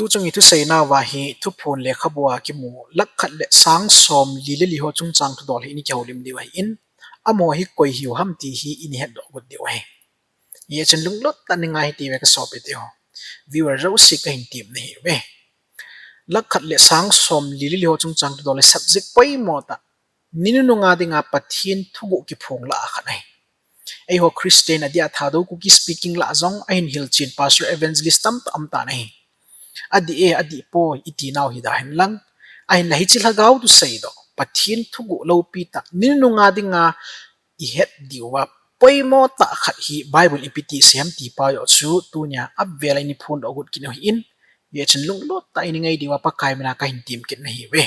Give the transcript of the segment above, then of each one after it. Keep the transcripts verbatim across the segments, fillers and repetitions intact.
Tuchung i thuseinauva hi Thuphon lekhabua kimu lakh khat le sang som li le li ho chungchang thudol hi ini kihoulim diu ahin, amaho hi koi hiu ham ti hi ini hetdoh got diu ahi. Hijeh chun lunglut tah in ngai hite ve kasopite ho. Viewer jouse kahin temna ahiuve. Lakh khat le sang som li le li ho chungchang thudol hi subject poimo tah. Ni nununga dinga Pathen thuguh kiphong lah a khat ahi. Eiho Christian adeh a Thadou Kuki speaking lah jong ahin hilchen pastor evangelist tamtah umtan ahi. Adih e, adih poi, iti nau hi dahen lang. Ahinla hiche lhagao thuseidoh, Pathen thuguh loupi tah, ni nununga dinga ihet diuva poimo tah khat hi Bible in ipi ti asei ham ti pa joh chu tunia avel a ini phondoh got kit u ahin, hijeh chun lunglut tah in ngai diuva Pakai mina kahin tem kit nahiuve.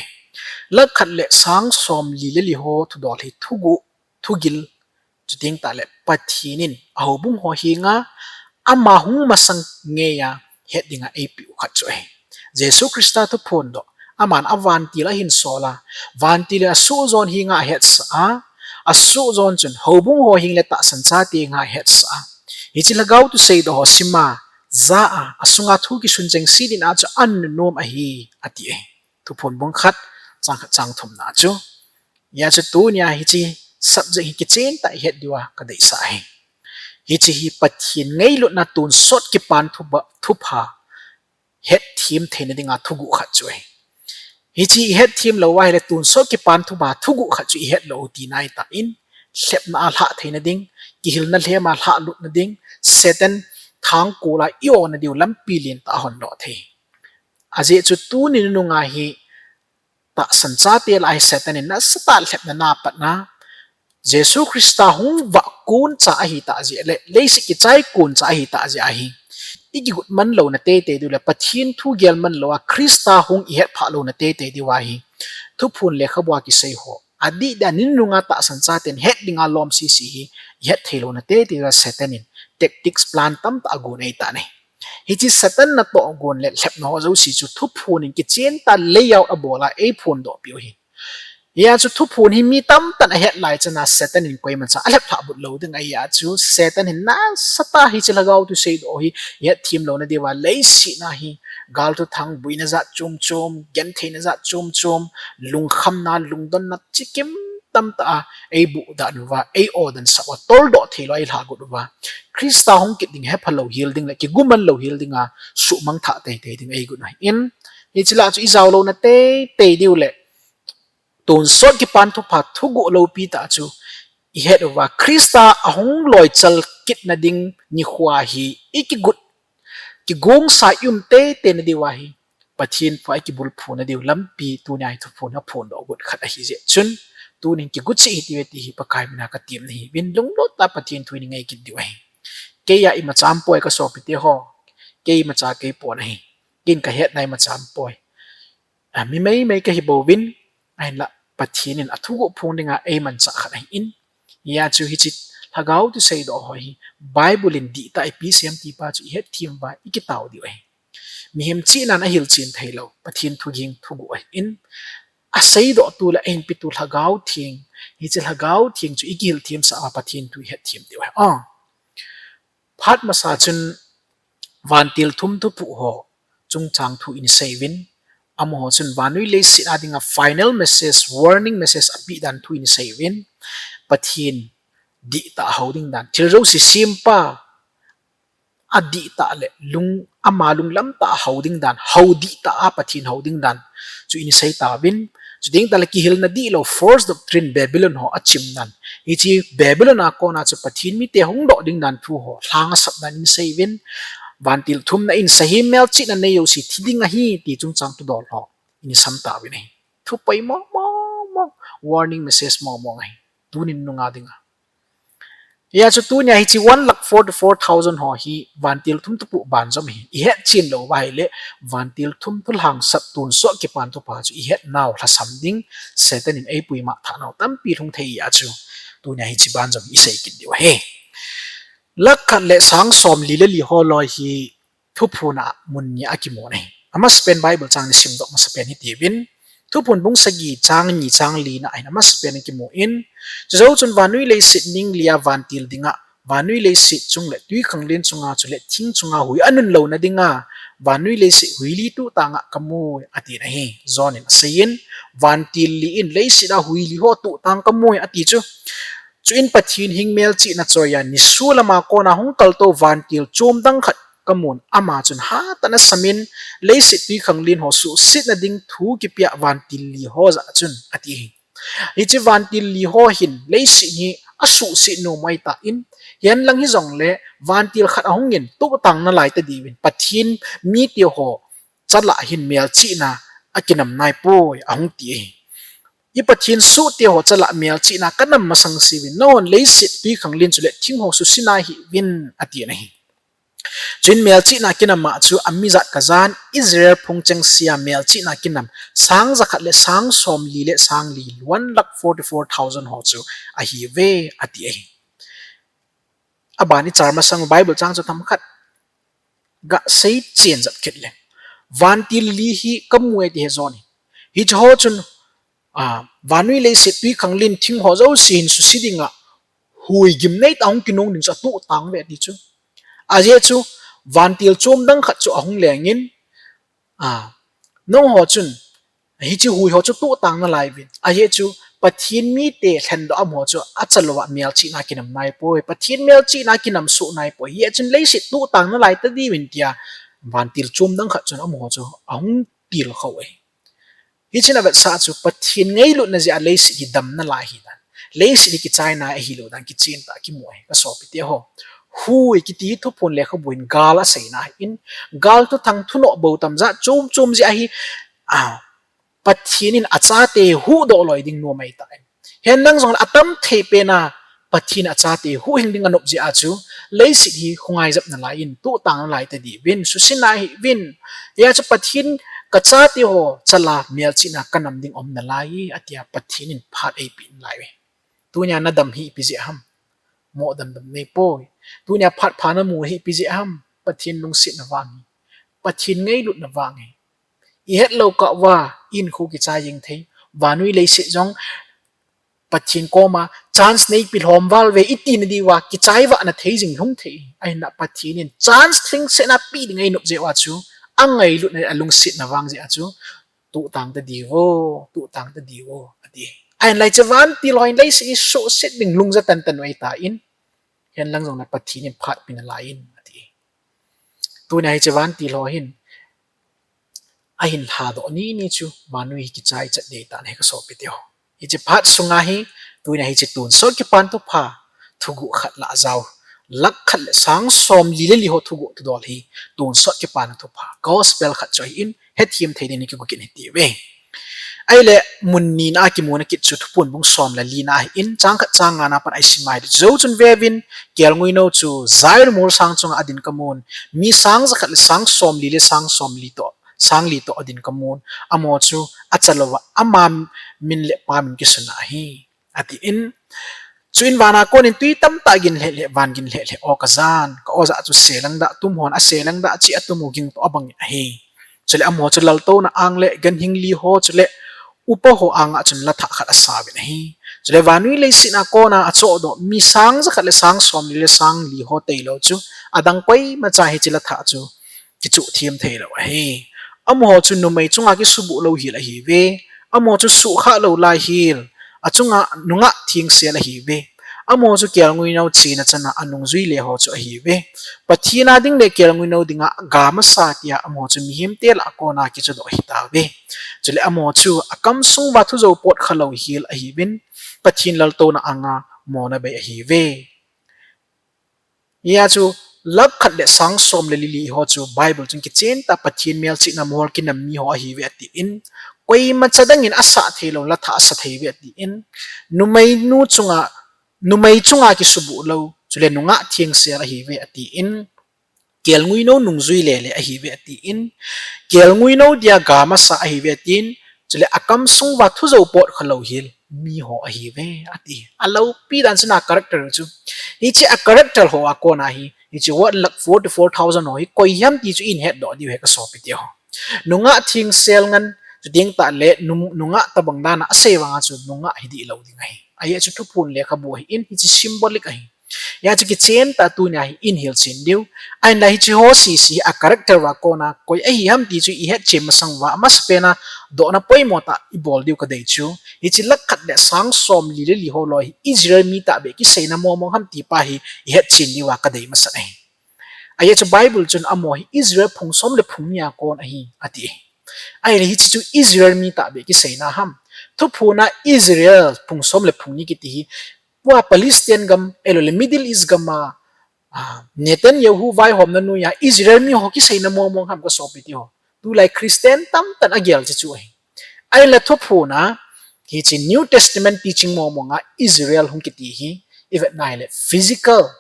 Lakh khat le sang som li le li ho thudol hi thuguh, thugil, chuteng tahle Pathen in ahoubung ho henga ama hung masang ngeiya het dinga eipeh u khat chu ahi. Jesu Christa thuphondoh, aman avantil ahin sol a, vantil in asohjon henga ahetsah a, asohjon chun houbung ho heng le tahsan chate henga ahetsah a. Hiche lhagao thuseidoh ho sima, ja a, asunga thu kisun chengse dinga chu anunom ahi, ati ahi. Thuphon bung khat, chang khat chang thumna chu. Hijeh chun tunia hiche subject hi kichen tah ihet diuva kadeisah ahi. Hiche hi Pathen ngailutna tonsot kipan thupha, thupha hetthem theina dinga thuguh khat chu ahi. Hiche ihetthem louva ahile tonsot kipan thupha thuguh khat chu ihet lou u tina ahitan, lhepna a lhah theina ding, kihilna lhem a lhahlutna ding, Satan thangkol a i-ona diu lampi lentah ahondoh thei. Ajeh chu tuni nununga hi tahsan chate lah a hi Satan in nasatah lhepna na patna, Jesu Christa hung vah koncha ahitah jeh le, leiset kichai koncha ahitah jeh ahi. Ikigot man louna teitei diu le, Pathen thu gel man louva Christa hung ihetphah louna teitei diuva hi Thuphon lekhabua kisei ho, adih dia ni nununga tahsan chaten het dinga lom sese hi ihet thei louna teitei diuva Satan in tactics, plan tamtah agon ahitan ahi. Hiche Satan natoh gon le lhepna ho jouse chu Thuphon in kichen tah layout abol a eiphondohpeh u ahi. Hijeh chun Thuphon hi mi tamtah in ahet lai chana Satan in koimacha alhep lhahbut lou ding ahi. Hijeh chun Satan hin nasatah hiche lhagao thuseidoh hi ihetthem louna diuva leiset a hi galthuthang, boina jat chom chom, gentheina jat chom chom, lungkhamna, lungdonna chikim tamtah a eibuhdan uva, ei-odansah uva, toldoh theilou a eilhagot uva, Christa hung kit ding hepha louhel ding le kiguman louhel dinga suhmang thah teitei ding eigot u ahin, hiche lah chu ijao louna teitei diu le, tonsot kipan thupha thuguh loupi tah chu ihet uva, Christa ahung loichal kitna ding nikhoa hi ikigot, kigongsa i-um teiteina diuva hi Pathen thu a ikibulphuna diu lampi tunia hi Thuphon a phondoh got khat ahijeh chun, tunin kigot cheh hite ti hi Pakai mina katem nahiuvin, lunglut tah a Pathen thu i ngai kit diu ahi. Keiya imacha aumpoi kasopite ho, kei imacha kei pon ahi. Ken kahetna imacha aumpoi. A, mi meimei kahibouvin, ahinla Pathen in athuguh phong dinga eimanchah khat ahin. Hijeh chun hiche lhagao thuseidoh ho hi Bible in dihtah a ipi asei ham ti pa chu ihetthem uva ikitao diu ahi. Mihem chihnan ahilchen theilou, Pathen thu ging thuguh ahin. Aseidohtu le ahinpetu Lhagao Theng, hiche Lhagao Theng chu ikihilthemsah uva Pathen thu ihetthem diu ahi. A, phat masa chun vantil thum thuphuh ho chungchang thu ini seiuvin, amaho chun vannoi leiset a dinga final message, warning message apeh dan thu ini seiuvin, Pathen dihtah a hou ding dan, thil jouse sempa, adihtah le lung, ama lunglam tah a hou ding dan, hou dihtah a Pathen hou ding dan chu ini sei tauvin, chuteng tahle kihilna dihlou false doctrine Babylon ho achim dan, hiche Babylon a kona chu Pathen mite hungdoh ding dan thu ho lhang asap dan ini seiuvin, vantil thumna in sahem melchihna nei jouse thi ding ahi ti chungchang thudol ho ini sam tauvin ahi. Thu poimo mo mo, warning message mo mo ahi. Tuni nunga dinga. Hijeh chun tunia hiche one lakh forty-four thousand ho hi vantil thum thuphuh banjom ahi. Ihetchen lou uva ahile vantil thum thulhangsap tonsot kipan thupha chu ihetnau lhasam ding, Satan in eipuimah thahnau tampi lhung thei ahijeh chun tunia hiche banjom isei kit diu ahi. Lakh khat le sang som li le li ho loi hi Thuphon a mun ni a kimu ahi. Amasapen Bible chang nisimdoh masapen hitiuvin, Thuphon bung sagi chang ni chang lina ahin amasapen kimun, chujou chun vannoi leiset ningli a vantil dinga, vannoi leiset chung le twikhanglen chunga chule thing chunga hui anun louna dinga Vannoi leiset huili tuhtang a kamu e, atin ahi. John in aseiyin, vantil li in leiset a huili ho tuhtang kamu e, ati chu. Chuin Pathen hing melchihna choi a nisu lama kona hung kaltou vantil chom dang khat kamun, ama chun hatah in asamin, leiset twikhanglen ho suhsetna ding thu kipea vantil li ho jah a chun, ati ahi. Hiche vantil li ho hin leiset hi asuhset nom ahitan, hihen lang hijongle vantil khat ahungin tuhtang nalai tadiuvin Pathen mite ho chala hin melchihna akinam naipoi, ahung ti ahi. I Pathen sohte ho chala melchihna kanam masang seuvin, nanghon leiset twikhanglen chule thing ho suse nahiuvin, atin ahi. Chuin melchihna kinam a chu amijat kajan, Israel phung chengse a melchihna kinam sang jakhat le sang somli le sang li, one lakh forty-four thousand ho chu ahiuve, ati ahi. Aban i char masang Bible chang chu themkhat gasei chen jat kit le. Vantil li hi kamu e, ati ahi John in. Hiche ho chun, a, vannoi leiset twikhanglen thing ho jouse hin suse dinga hui gimnei tah hung kinung ding chu atuhtang uve, ati chu. Ajeh chu vantil chom dang khat chu ahung lengin, a, nangho chun hiche hui ho chu tuhtang nalaiuvin, ajeh chu Pathen mite lhendoh amaho chu achalouva melchihna kinam naipoi, Pathen melchihna kinam soh naipoi, hijeh chun leiset tuhtang nalai tadiuvin tia vantil chom dang khat chun amaho chu ahung tilkhou ahi. Hichun avetsah chu Pathen ngailutna jeh a leiset hi dam nalai ahidan, leiset hi kichai nai ahilou dan kichen tah a kimu ahi, kasopite ho. Hui kiti hi Thuphon lekhabu in gal aseina ahin, gal thuthang thunoh bou tamjat chom chom jeh ahi, a, Pathen in achate huhdoh loi ding nom ahitan, hihen lang jongle atam thei pena Pathen in achate huhhing ding anop jeh a chu leiset hi khongaijap nalai in, tuhtang nalai tadiuvin, suse nahiuvin. Hijeh a chu Pathen, kachate ho chala melchihna kanam ding um nalai, atia Pathen in phat eipeh nalaiuve. Tunia nadam hi ipi jeh ham? Mo damdam neipoi. Tunia phat pha namu hi ipi jeh ham? Pathen lungsetna vang hi, Pathen ngailutna vang hi. Ihetlou kah uva inkho kichai jeng thei, vannoi leiset jong Pathen koma chance neipe lhom val uve iti nadiuva kichai vahna thei jing lhung thei. Ahinla Pathen in chance lhingsetna pe ding einop jeh uva chu, angailutna le alungsetna vang jeh a chu, tuhtang tadiuvo, tuhtang tadiuvo, ati. Ahinla hiche vantil ho in leiset hi suhset ding lungja tantan u ahitan, hihen lang jongle Pathen in phat pe nalai in, ati. Tunia hiche vantil ho hin ahin lhadoh nini chu vannoi hi kichai chat ding ahitan ahi, kasopite ho. Hiche phat sunga hi, tunia hiche tonsot kipana thupha, thuguh khat lah a jao, lakh khat le sang somli le li ho thuguh thudol hi, tonsot kipana thupha, gospel khat chu ahin, hethem thei dingin kigo kit hitiuve. Ahile, mun nina a kimuna kit chu Thuphon bung som le lina ahin, chang khat chang ngana pat a isim a hiti chu, Jou chun veuvin, kelnguinou chu Zion molsang chunga adin kamun, mi sang jakhat le sang somli le sang somli toh, sang li toh adin kamun, amaho chu achalouva ama min le Pa min kisuna ahi, atin. Chuin vana konin twi tamtah gin lheh lheh, van gin lheh lheh aw kajan, ka aw jah chu selang dah, tum hon aselang dah cheh a tum u ging toh abang in ahi. Chule amaho chu laltouna ang le ganhing li ho chule upa ho anga chun lathah khat asauvin ahi. Chule vannoi leiset a kona achohdoh mi sang jakhat le sang somli le sang li ho tailou chu adang koimacha hiche lathah chu kichuh them theilou ahi. Amaho chu numei chunga kisubuh lou hel ahiuve. Amaho chu suhkhah lou lai hel, achunga nungah thengsel ahiuve. Amaho chu kelnguinou chena chana anungjui le ho chu ahiuve. Pathen a ding le kelnguinou dinga ga masa tia amaho chu mihemte lah a kona kichohdoh ahitauve. Chule amaho chu akamsung uva thujou pot khalou hel ahiuvin, Pathen laltouna anga mona bei ahiuve. Hia chu lakh khat le sang som le li li ho chu Bible chun kichen tah a Pathen melchihna mohor kinam mi ho ahiuve atin, koimacha dangin asah theilou lathah asa theiuve atin, numeinu chunga, numei chunga kisubuh lou, chule nungah thengsel ahiuve atin, kelnguinou nungjui le le ahiuve atin, kelnguinou dia ga masa ahiuve atin, chule akamsung uva thujou pot khalou hel mi ho ahiuve ati. Aloupi dan chun a character chu, hiche a character ho a kona hi, hiche one lakh forty-four thousand ho hi koi ham ti chu ihin hetdoh diu ahi kasopite ho. Nungah thengsel ngen, chuteng tah le nung, nungah tobang dana asei vanga chu nungah hi dihlou ding ahi. Ajeh chu Thuphon lekhabu ahin, hiche symbolic ahi. Hijeh chun kichen tah tunia hi in hilchen diu. Ahinla hiche ho sese a character uva kona koi ahi ham ti chu ihet chen masang uva, amasapen a dohna poimo tah ibol diu kadei chu, hiche lakh khat le sang somli le li ho loi hi Israel mi tahbeh kiseina mong mong ham ti pa hi ihet chen diuva kadei masat ahi. Ajeh chu Bible chun amaho hi Israel phung som le phung ni a kon ahi, ati. Ahile hiche chu Israel mi tahbeh kiseina ham? Thuphon a Israel phung som le phung ni kiti hi, tua Palestine gam, ahilouleh Middle East gam a, ah, Netanyahu vaihomna noiya Israel mi ho kiseina mong mong ham, ka sopite ho? Tulai Christian tamtah in agel chu chu ahi. Ahinla thuphon a, hiche New Testament teaching mong mong a Israel hung kiti hi, ivet na hile physical,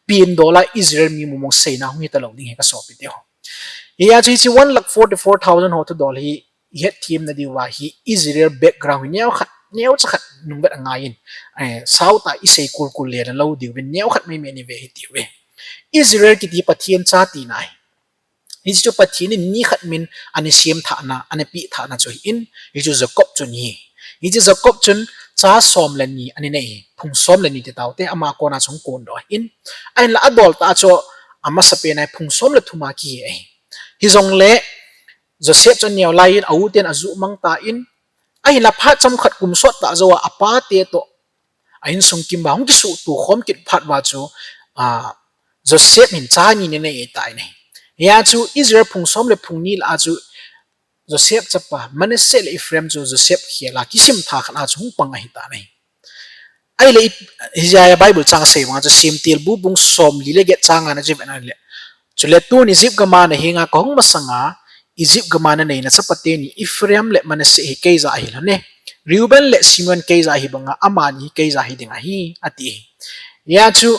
pindol a Israel mi mong mong seina hung hita lou ding ahi, ka sopite ho. Hijeh chun hiche one lakh forty-four thousand ho thudol hi ihet them na diuva hi Israel background hi neokhat, neocha khat nungvet angai in, eh, sao tah isei kulkul le na lou diuvin neokhat mai mai ni ve hitiuve. Israel kiti Pathen cha tina ahi. Hiche chu Pathen in mi khat min ana sem thahna, ana peh thahna chu ahin, hichu Jacob chun ahi. Hiche Jacob chun cha som le ni ana nei ahi, phung som le ni ti taute, ama kona chu hung kondoh ahin. Ahinla adol tah chu amasapen a phung som le thum a kihe ahi. Hijongle Joseph chu aneo lai in, a u ten ajuh mang tan, ahinla phat chomkhat kum sot tah jou a, apa te toh a insung kim uva hung kisuhto khom kit phat uva chu, ah, Joseph hin cha ni ana nei tan ahi. Hijeh chun Israel phung som le phung ni lah a chu Joseph chapa Manasseh le Ephraim chu Joseph khel a kisim tha khat a chu hung pang ahitan ahi. Ahile i, hijeh a Bible chang asei banga chu Semtilbu bung somli le get chang nga na chu ivet na le, chule tun Egypt gam a nahenga kahung masanga, Egypt gam a nanei nachapa teni Ephraim le Manasseh hi keija ahi lhon e. Reuben le Simeon keija ahi banga amani hi keija hiding ahi, ati. Hijeh chun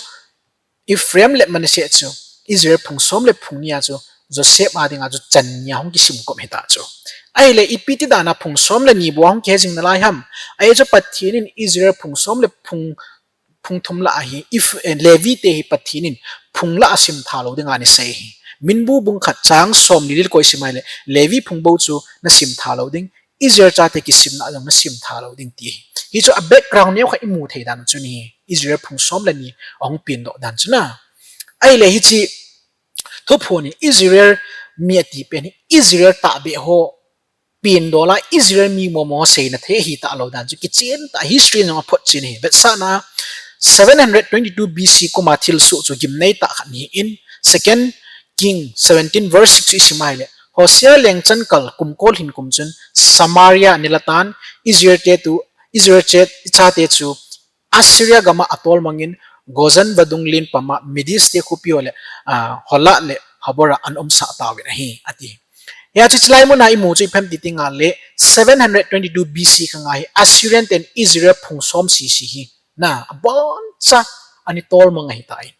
Ephraim le Manasseh chu Israel phung som le phung ni a chu Joseph a dinga chu chan ni a hung kisim kop hita chu. Ahile ipi ti dan a phung som le ni bou a hung kihe jing nalai ham? Ajeh chu Pathen in Israel phung som le phung, phung thum lah a hi, if, eh, Levi te hi Pathen in phung lah a sim tha lou dinga ana sei ahi. Minbu bung khat chang somli le ko isim a hile, Levi phung bou chu nasim tha lou ding, Israel chate kisimna jong nasim tha lou ding ti ahi. Hichu a background neokhat imu thei dan chu ahi, Israel phung som le ni ahung pindol dan chu na. Ahile hiche thuphon in Israel mi ati pen hi Israel tahbeh ho, pindol a Israel mi mong mong ho seina thei ahi talou dan chu kichen tah history in jong aphotchen ahi. Vetsahna, seven hundred twenty-two B C kum a thilsoh chu gimnei tah khat ahin, Second King seventeen verse six chu isim a hile, Hosea lengchan kal kum kol hin kum chun Samaria ana la tan, Israel te tu, Israel che, chate chu Assyria gam a atol mangin Gozan vadung len pam a Medes te khopi ho le, ah, Holah le Habor a ana umsah tauvin ahi, ati. Hijeh chun chulai mun a imu chu ipi ham ti tengle seven hundred twenty-two B C khang a hi Assyrian ten Israel phung som sese hi na, aboncha ana tol mang ahitai.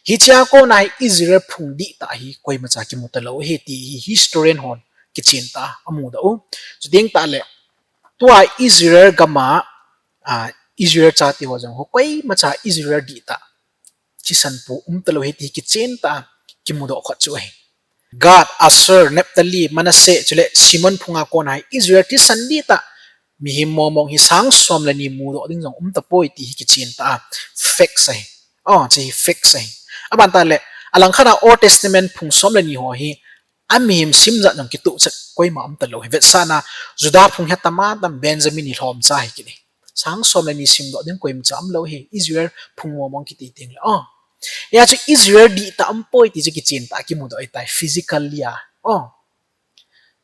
Hichea kona hi Israel phung dihtah hi koimacha kimu talou ahi ti hi historian hon kichen tah a amudoh u. Chuteng tah le, tua Israel gam a, ah, Israel chate ho jong ho koimacha Israel dihtah thisan pou um talou ahi ti kichen tah a kimudoh khot chu ahi. Gad, Asher, Naphtali, Manasseh, chule Simeon phung a kona hi Israel thisan dihtah mihem mong mong hi sang som le ni mudoh ding jong um tapoi ti hi kichen tah a facts ahi. Oh, chu hi facts ahi. Aban tah le, alangkhat a Old Testament phung som le ni ho hi amihem sim jat jong kituh chet koima um talou ahi. Vetsahna, Judah phung hi atam atam, Benjamin hi lhomcha ahi kit e. Sang som le ni simdoh ding koimacha umlou ahi, Israel phung mong mong kiti tengle. Oh. Hijeh chun Israel dihtah umpoi ti chu kichen tah a kimudoh ahitai, physically a. Oh.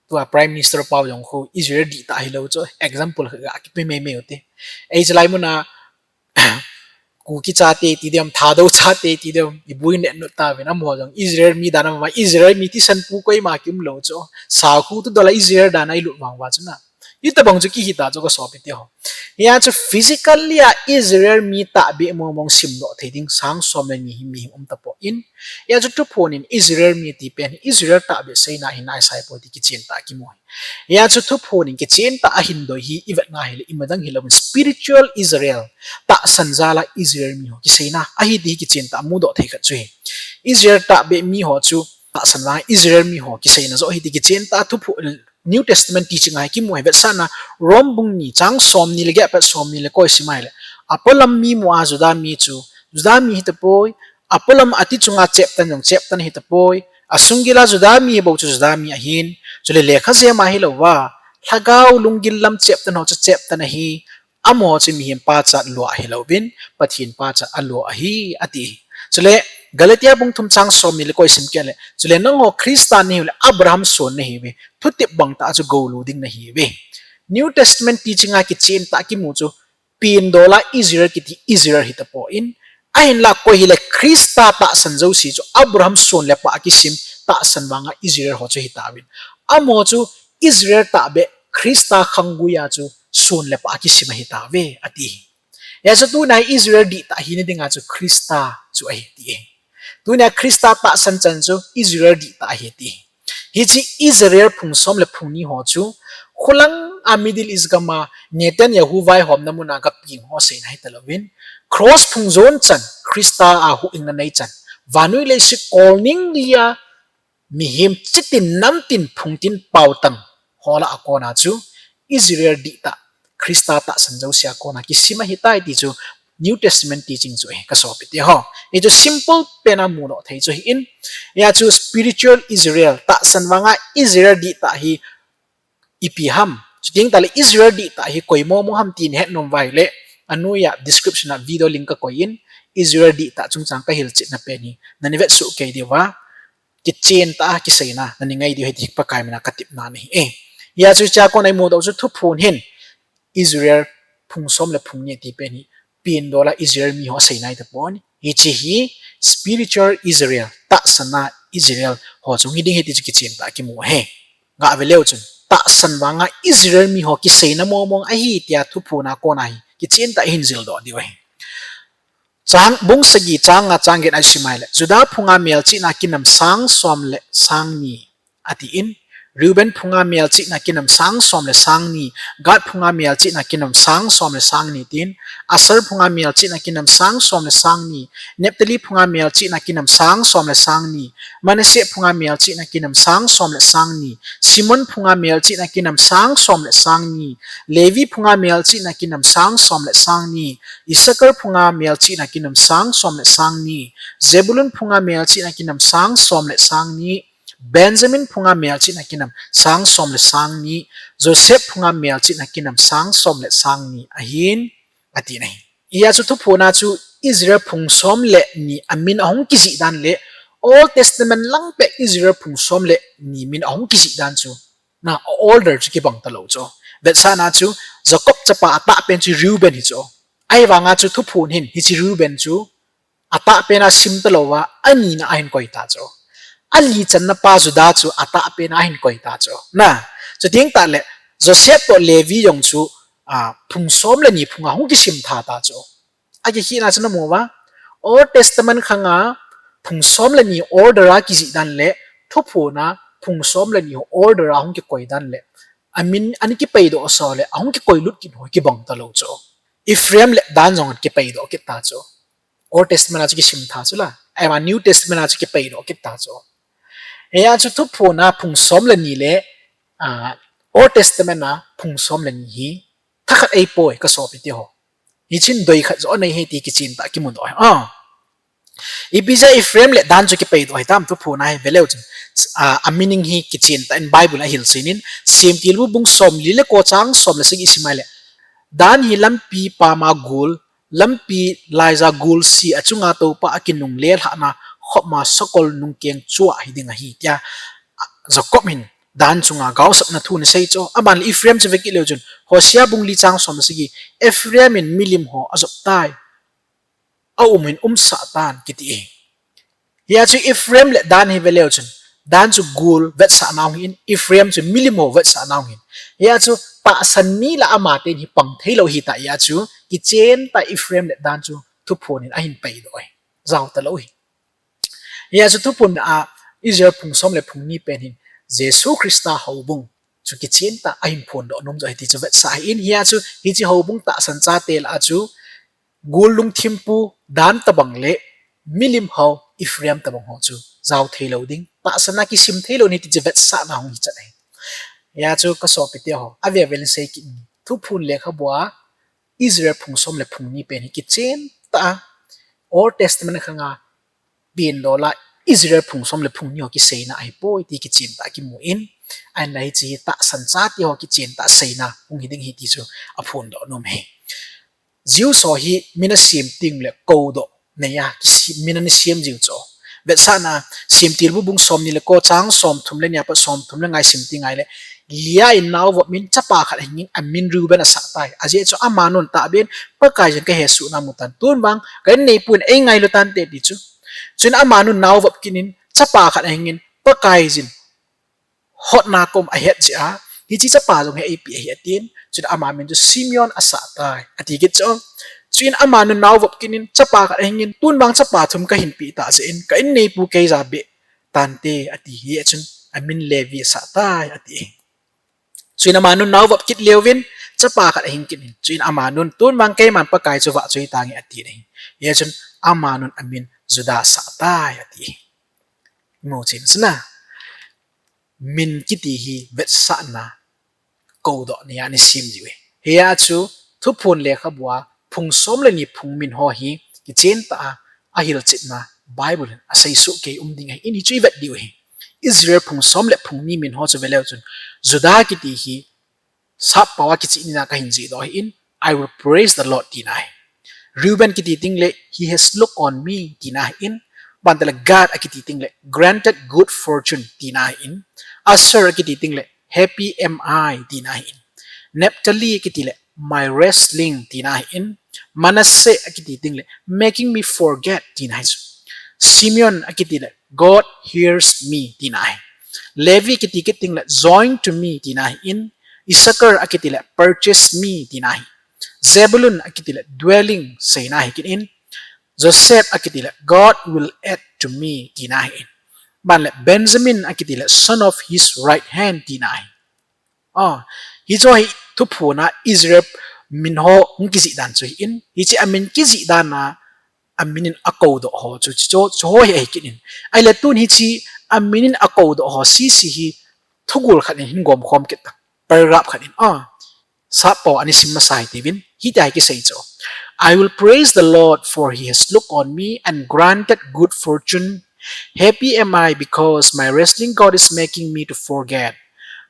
Tua Prime Minister pau jong khu Israel dihtah hilou chu, example khat ga kipe mei mei u te. Ei chulai mun a Kuki chate ti dem, Thadou chate ti dem, ibui net nu tauvin, amaho jong Israel mi dan a, Israel mi thisan pou koima kiumlou chu. Sakhu tu dol a Israel dan a ilut vang uva chu na. Hitobang chu kihi ta chu ka sopite ho. Hijeh chun physically a Israel mi tahbeh mong mong simdoh thei ding sang som le ni hi mihem um tapon. Hijeh chun thuphon in Israel mi ti pen hi Israel tahbeh seina hi naisai poi ti kichen tah a kimu ahi. Hijeh chun thuphon in kichen tah a ahin doi hi ivet na hile imadang hilouvin spiritual Israel, tahsan jal a Israel mi ho kiseina ahi ti hi kichen tah a mudoh thei khat chu ahi. Israel tahbeh mi ho chu tahsan vang Israel mi ho kiseina joh ahi ti kichen tah a thuphon New Testament teaching a hi kimu ahi. Vetsahna, Rome bung ni chang somni le get apat somni le ko isim a hile, apolam mi mu a Judah mi chu Juda mi hitapoi, apolam ati chunga cheptan jong cheptan hitapoi, asunggila Juda mi bou chu Juda mi ahin, chule lekha jema hilouva, lhagao lunggil lam cheptan ho chu cheptan ahi, amaho chu mihem pachat lua ahilouvin, Pathen pachat alua ahi, ati. Chule, Galatia bung thum chang somni le ko isim kit le, chule nangho Christa nahiu le, Abraham son nahiuve, thutep bang tah chu goulu ding nahiuve. New Testament teaching a kichen tah kimu chu, pen dola Israel kiti Israel hitapon, ahinla koi hile Christa tahsan jouse chu Abraham son le pah a kisim tahsan vanga Israel ho chu hitauvin. Amaho chu Israel tahbeh Christa khanggui a chu son le pah a kisim ahitauve, ati. Hijeh chun tunia Israel dihtah hina dinga chu Christa chu ahi ti. Tunia Christa tahsan chan chu Israel dihtah ahi ti. Hiche Israel phung som le phung ni ho chu, khulang a Middle East gam a Netanyahu vaihomna mun a gapeng ho seina hitalouvin, cross phung jon chan, Christa a huhhingna nei chan, vannoi leiset kolning lia, mihem chitin namtin phungtin paotang ho lah a kona chu, Israel dihtah, Christa tahsan jouse a kona kisim ahitai ti chu, New Testament teaching chu ahi, kasopi teho. Hichu simple pen a mudoh thei chu ahin, hijeh chun spiritual Israel, tahsan vanga Israel dihtah hi ipi ham. Chuteng tahle Israel dihtah hi koi momo ham ti nahet nom uva ahile, anoiya description a video link kakoi in, Israel dihtah chungchang kahilchetna pen hi nani vetsuh kei diuva, kichen tah a kiseina nani ngai diu ahi ti Pakai mina katepna ahi. Hijeh chun hichea kona imudoh chu Thuphon hin Israel phung som le phung ni ati pen hi, pen dola Israel mi ho aseina hitapon, hiche hi spiritual Israel, tahsan a Israel ho chu hiding ahi ti chu kichen tah a kimu ahi. Gave leu chun, tahsan vanga Israel mi ho kiseina momong ahi tia Thuphon a kona hi kichen tah a ihin jildoh diu ahi. Chang, bung sagi chang nga chang get a isim a ahile, Juda phunga melchihna kinam sang som le sang ni, atin, Reuben phunga melchihna kinam sang som le sang ni, Gad phunga melchihna kinam sang som le sang ni tin, Asher phunga melchihna kinam sang som le sang ni, Naphtali phunga melchihna kinam sang som le sang ni, Manasseh phunga melchihna kinam sang som le sang ni, Simeon phunga melchihna kinam sang som le sang ni, Levi phunga melchihna kinam sang som le sang ni, Issachar phunga melchihna kinam sang som le sang ni, Zebulun phunga melchihna kinam sang som le sang ni, Benjamin phunga melchihna kinam sang som le sang ni, Joseph phunga melchihna kinam sang som le sang ni ahin, ati ahi. Hijeh chun Thuphon a chu Israel phung som le ni amin ahung kijih dan le, Old Testament lang peh Israel phung som le ni min ahung kijih dan chu, na, order chu kibang talou chu. Vetsahna chu, Jacob chapa atahpen chu Reuben hi chu. Ahivanga chu Thuphon hin hiche Reuben chu atahpen a sim talouva, anina ahin koi ta chu. Ali channa pa Juda chu atahpen a ahin koi ta chu. Na, chuteng tahle, Joseph toh Levi jong chu, a, phung som le ni phunga hung kisim tha ta chu. Akikhehna chu namu uva, Old Testament khanga phung som le ni order a kijih dan le, Thuphon a phung som le ni order a hung kikoi dan le, amin ana kipeidoh sa le, ahung kikoi lut kit ho kibang talou chu. Ephraim le Dan jong ana kipeidoh kit ta chu. Old Testament a chu kisim tha chu la, ahivang New Testament a chu kipeidoh kit ta chu. Hijeh chun Thuphon a phung som le ni le, a, Old Testament a phung som le ni hi thakhat ahipoi, kasopi teho. Hichun doi khat joh anei ahi ti kichen tah a kimudoh ahi. A, ipi jeh a Ephraim le Dan chu kipeidoh ahitam Thuphon a hi veleu chun, a, a meaning hi kichen tah in Bible a ahilchen in, Semtilbu bung somli le ko chang som le sagi isim a ahile, Dan hi lampi pama gul, lampi laija gulse, achunga toupa akinungle lhahna khopma sakol nungkeng chua hiding ahi tia, a, Jacob hin Dan chunga gaosapna thu ana sei chu. Aban le Ephraim chu vekit leu chun, Hosea bung li chang som le sagi, Ephraim in milim ho ajop tai, aum hin umsah tan kiti ahi. Hijeh chun Ephraim le Dan hi veleu chun, Dan chu gul vetsahna hung hin, Ephraim chu milim ho vetsahna hung hin. Hijeh chun tahsan mi lah a amaten hi pang theilou ahitah jeh chun, kichen tah a Ephraim le Dan chu Thuphon in ahin peidoh ahi. Jao talou ahi. Hijeh chun Thuphon a Israel phung som le phung ni pen hin Jesu Christa houbung chu kichen tah a ahin phondoh nom joh ahi ti chu vetsah ahin. Hijeh chun hiche houbung tahsan chate lah a chu gul lungthimpu Dan tabang le milim ho Ephraim tabang ho chu jao theilou ding, tahsan a kisim theilou ahi ti chu vetsahna hung hichat ahi. Hijeh chun kasopi teho, ave vel in sei kit inge, Thuphon lekhabu a Israel phung som le phung ni pen hi kichen tah a Old Testament khanga pen dola Israel phung som le phung ni ho kiseina ahipoi ti kichen tah kimu in, ahinla hiche hi tahsan chate ho kichen tah seina hung hi ding ahi ti chu aphondoh nom e. Jews ho hi min asem teng le koudoh neiya, kisi-, min ana sem jiu chu. Vetsahna, Semtilbu bung som ni le ko chang som thum le ni apat som thum le nga isim teng le, Leah in nao vop in chapa khat ahingin amin Reuben asah tai. Ajeh chu amanun tahbeh in Pakai jin kahesoh na amu tan. Tun vang ka inneipu in eingailu tante ti chu. Chuin amanun nao vop kit in chapa khat ahingin Pakai jin hotna kom ahet jeh a, hiche chapa jong hi eipeh ahi atin, chuin ama min chu Simeon asah tai, ati kit chu. Chuin amanun nao vop kit in chapa khat ahingin, tun vang chapa thum kahin peh tah jeh in, ka inneipu keija beh tante, ati hi, chun amin Levi asah tai, ati. Chuin amanun nao vop kit leuvin, chapa khat ahing kit in, chuin amanun tun vang keiman Pakai chu vahchoi tange, ati ahi. Hichun amanun amin Judah asah tai, ati. Imu chin sina. Min kiti hi vetsahna koudoh neiya ana sem jiu ahi. Hia chu Thuphon lekhabua phung som le ni phung min ho hi kichen tah a ahilchetna Bible in asei soh kei um ding ahin, hichu ivet diu ahi. Israel phung som le phung ni min ho chu veleu chun Judah kiti hi sappao a kicheh nina kahin jihdoh ahin, I will praise the Lord tina ahi. Reuben kiti teng le, he has looked on me tina ahin. Bante le Gad akiti teng le, granted good fortune tina ahin. Asher akiti teng le, happy am I tina ahin. Naphtali akiti le, my wrestling tina ahin. Manasseh akiti teng le, making me forget tina ahi. Simeon akiti le, God hears me tina ahi. Levi akiti kit teng le, join to me tina ahin. Issachar akiti le, purchase me tina ahi. Zebulun akiti le, dwelling seina ahi kit in. Joseph akiti le, God will add to me tina ahin. Ban le Benjamin akiti le, son of his right hand tina ahi. Ah, hichu hi Thuphon a Israel min ho hung kijih dan chu ahin, hiche amin kijih dan a, amin in akoudoh ho chu, chu, chu ho hi ahi kit in. Ahile tun hiche amin in akoudoh ho sese hi thugul khat in hin gom khom kit ta. Paragraph khat in, ah, sappao a ana sim masa ahi tiuvin, hitia hi kisei chu. I will praise the Lord, for he has looked on me and granted good fortune. Happy am I, because my wrestling God is making me to forget.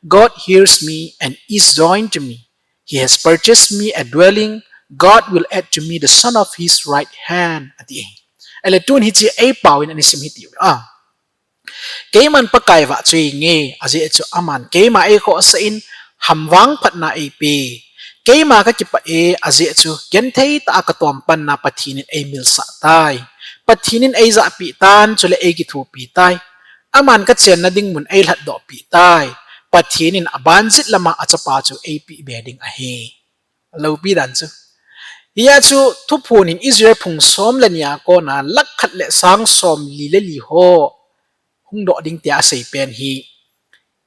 God hears me and is joined to me. He has purchased me a dwelling. God will add to me the son of his right hand. Ati. Ahile tun hiche eipao in ana sim hitiu. Ah. Keiman Pakai vahchoi inge, ajeh chu aman keima eikhohsah in, ham vangphatna eipe. Keima kakipah e, ajeh chu genthei tah a katompanna Pathen in eimilsah tai. Pathen in eijahpeh tan, chule eikithopi tai. Aman kachenna ding mun eilhatdohpeh tai. Pathen in abanjet lama achapa chu eipeh be ding ahi. Loupi dan chu. Hia chu Thuphon in Israel phung som le ni a kona lakh khat le sang som li le li ho hungdoh ding tia asei pen hi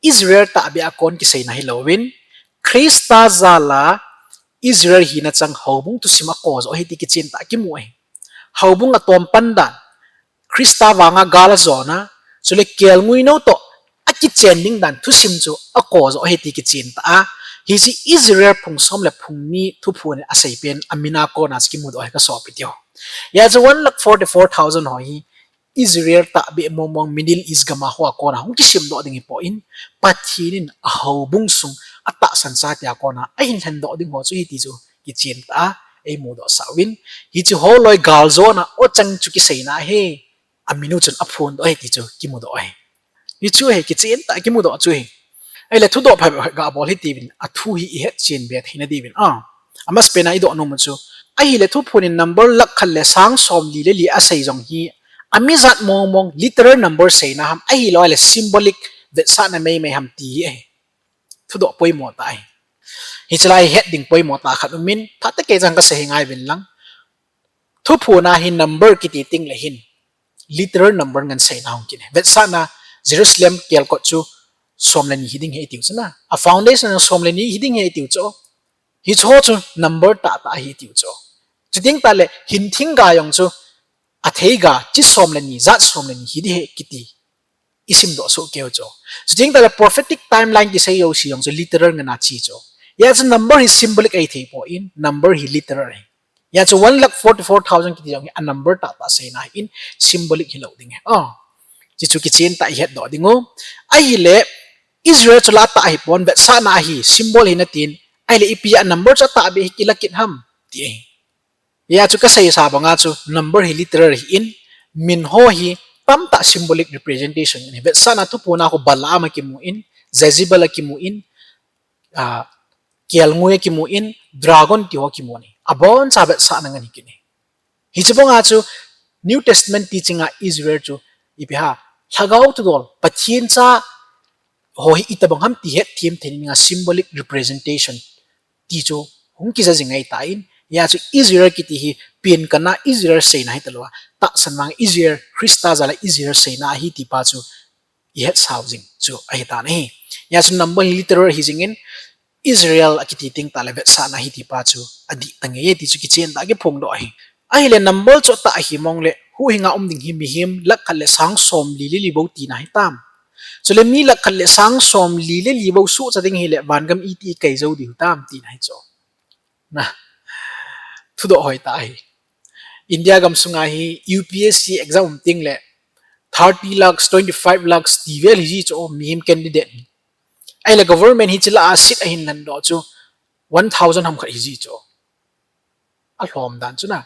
Israel tahbeh a kon kiseina hilouvin, Christa jal a Israel hina chang houbung thusim akoh joh ahi ti kichen tah kimu ahi. Houbung atompan dan, Christa vanga gal ajona, chule kelngoi nou toh akichen ding dan thusim chu akoh joh ahi ti kichen tah a, hiche Israel phung som le phung ni Thuphon in asei pen amin a kona chu kimudoh ahi kasopi teho. Hia chu one lakh forty-four thousand ho hi Israel tahbeh mong mong Middle East gam a hoa kona hung kisemdoh ding hipon, Pathen in ahoubung sung atahsan chate a kona ahin lhendoh ding ho chu ahi ti chu kichen tah a eimudoh sah uvin, hiche ho loi galjona ochang chu kiseina ahi, amin u chun aphondoh ahi ti chu kimudoh ahi. Hichu hi kichen tah a kimudoh chu ahi. Ahile thudoh phabep gabol hitiuvin, athu hi ihetchen be theina diuvin. Ah, amasapen a idoh nom u chu, ahile Thuphon in number lakh khat le sang som li le li asei jong hi, amijat mong mong literal number seina ham, ahilou le symbolic vetsahna meimei ham ti hi ahi. Thudoh poimo tah ahi. Hiche lai het ding poimo tah khat umin, phatah kei chang kasei hi ngaiuvin lang. Thuphon a hi number kiti teng le hin literal number ngen seina hung kit e. Vetsahna, Jerusalem kelkot chu som le ni hiding ahi tiu chu na. A foundation som le ni hiding ahi tiu chu. Hiche ho chu number tahtah ahi tiu chu. Chuteng tah le hin thingga jong chu atheiga chi som le ni, jat som le ni hiding ahi kiti isimdoh soh keu chu. Chuteng tah le prophetic timeline kisei jouse jong chu literal ngen a che chu. Hia chu number hi symbolic ahithei pon, number hi literal ahi. Hia chu one lakh forty-four thousand kiti jong hi a number tah tah seina ahin, symbolic hilou ding ahi. Oh. Hichu kichen tah ihet doh ding u. Ahile, Israel chu la tah ahipon, vetsahna ahi, symbol ahi natin. Ahile ipi a number chu atah beh hi kila kit ham ti ahi. Hia chu kasei sa banga chu number hi literal ahin, min ho hi tamtah symbolic representation ahi. Vetsahna thuphon a khu Balaam akimun, Jezebel akimun, ah, kelngoi akimun, dragon ti ho akimun ahi. Aboncha vetsahna ngen hi kit ahi. Hiche banga chu New Testament teaching a Israel chu ipi ham, lhagao thudol, Pathen cha ho hi itobang ham ti hetthem thei dinga symbolic representation ti chu hung kija jing ahitan, hia chu Israel kiti hi pen kana Israel seina ahi talou a, tahsan vang Israel, Christa jal a Israel seina ahi ti pa chu ihet sau jing chu ahitan ahi. Hia chu number hi literal ahi jingin, Israel akiti teng tahle vetsahna ahi ti pa chu adih tah nge ti chu kichen tah kiphongdoh ahi. Ahile number chu atah ahi mong le, huhhinga um ding hi mihem lakh khat le sang som li le li bou tina ahitam. Chule mi lakh khat le sang som li le li bou suhcha ding hile vangam iti ikai jou diu ham tina ahi chu. Na, thudoh hoitah ahi. India gamsunga hi U P S C exam um tengle thirty lakhs, twenty-five lakhs ti vel hiji chu mihem candidate hi. Ahile government hiche lah a seat ahin landoh chu one thousand ham khat hiji chu. Alhom dan chu na.